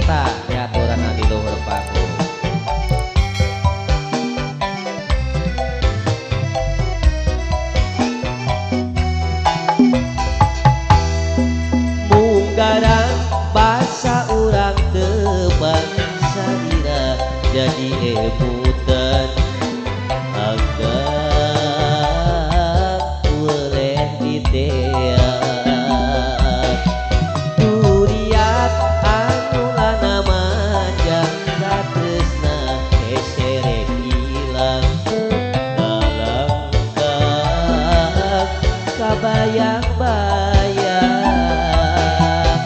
Rita diaturan di luhur panggung. Munggaran basa urang teu bangsa ira jadi emutan anggap boleh diteak duriat anu lana manjang katresna keserek ilang kalangkang kabayang-bayang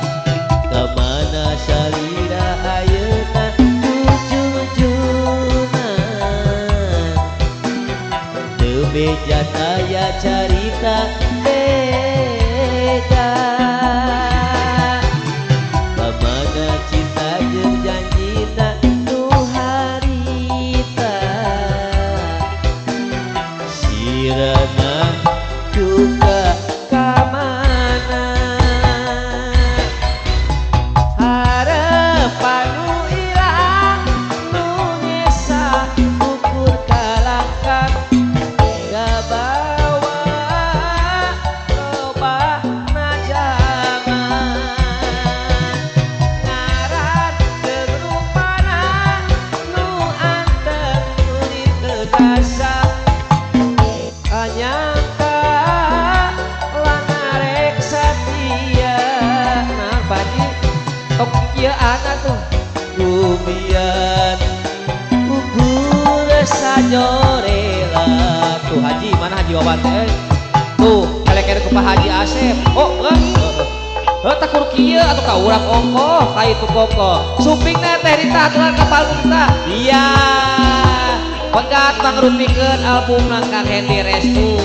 kamana salira ayeuna jujur-jujuran teu beja aya carita beda kamana cinta jeung janjina nu harita sirana juga kamana harapan nu ilang nu nyesa ukur kalangkang gabawa lobana jaman ngaran jeung rupana nu antep kulit teu anyangka lana rek satia. Nah Pak Haji tong kieu ana tuh gumian gugur sajorela tuh Haji mana Haji Wawan teh tuh kalekeun ku Pak Haji Asep. Oh heuh takur kieu atuh ka urang ongkoh ka itu koko supingna teh Rita aturan ka panggung ta. Iya pegat pangrupikeun albumna Kang Hendy Restu.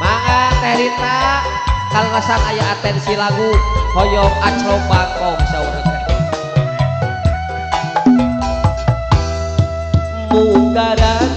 Mangga Teh Rita kaleresan aya atensi lagu hoyong aclok bangkong saur teh. Munggaran